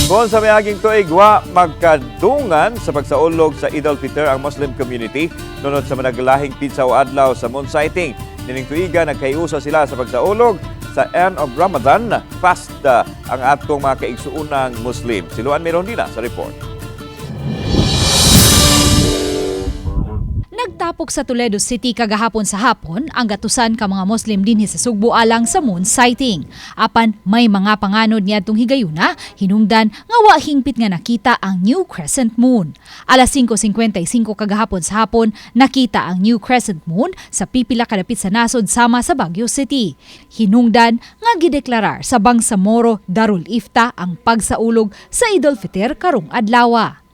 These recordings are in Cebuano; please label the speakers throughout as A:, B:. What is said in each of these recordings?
A: Kung sa miaging tuig wa magkadungan sa pagsaulog sa Eid al-Fitr ang Muslim community nunod sa managlahing petsa o adlaw sa moon sighting. Nining tuiga, nagkaiusa sila sa pagsaulog sa end of Ramadan fast ang atong mga kaigsuunang Muslim. Si Luan Mirondina sa report.
B: Nagtapok sa Toledo City kagahapon sa hapon ang gatusan ka mga Muslim dinhi sa Sugbo alang sa moon sighting. Apan may mga panganod niadtong higayuna, hinungdan nga wa hingpit nga nakita ang new crescent moon. Alas 5:55 kagahapon sa hapon, nakita ang new crescent moon sa pipila kadapit sa nasod sama sa Baguio City. Hinungdan nga gideklarar sa Bangsamoro Darul Ifta ang pagsaulog sa Idul Fitr karong adlawa.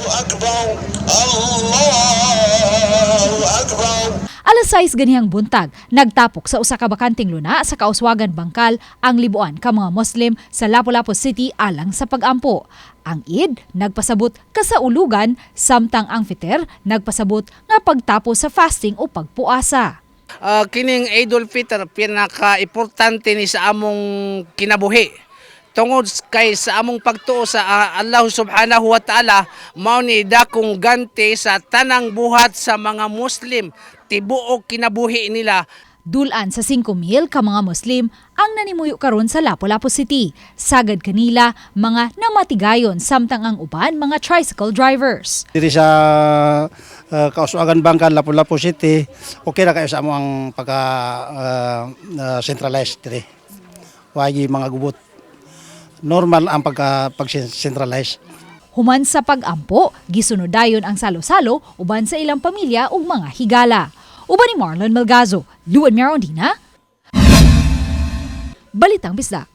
C: الله أكبر الله أكبر.
B: Alas 6 ganihang buntag, nagtapok sa usa ka bakanting luna sa Kauswagan, Bangkal ang libuan ka mga Muslim sa Lapu-Lapu City alang sa pagampo. Ang Eid nagpasabot kasaulugan, samtang ang Fitr nagpasabot nga pagtapos sa fasting o pagpuasa.
D: Kining Eid al-Fitr, pinaka-importante ni sa among kinabuhi. Tungod kay sa among pagtuo sa Allah Subhanahu wa Ta'ala, mao ni dakong ganti sa tanang buhat sa mga Muslim tibuok kinabuhi nila.
B: Dulan sa 5,000 ka mga Muslim ang nanimuyo karon sa Lapu-Lapu City. Sagad kanila mga namatigayon, samtang ang uban mga tricycle drivers.
E: Diri sa Kauswagan, Bangkal, Lapu-Lapu City, okay ra kayo sa amo ang pagka centralized diri. Wagi mga gubot. Normal ang pagka pag-centralize.
B: Human sa pag-ampo, gisunod dayon ang salo-salo uban sa ilang pamilya ug mga higala. Uban ni Marlon Melgazo, Luan Merondina, Balitang Bisdak.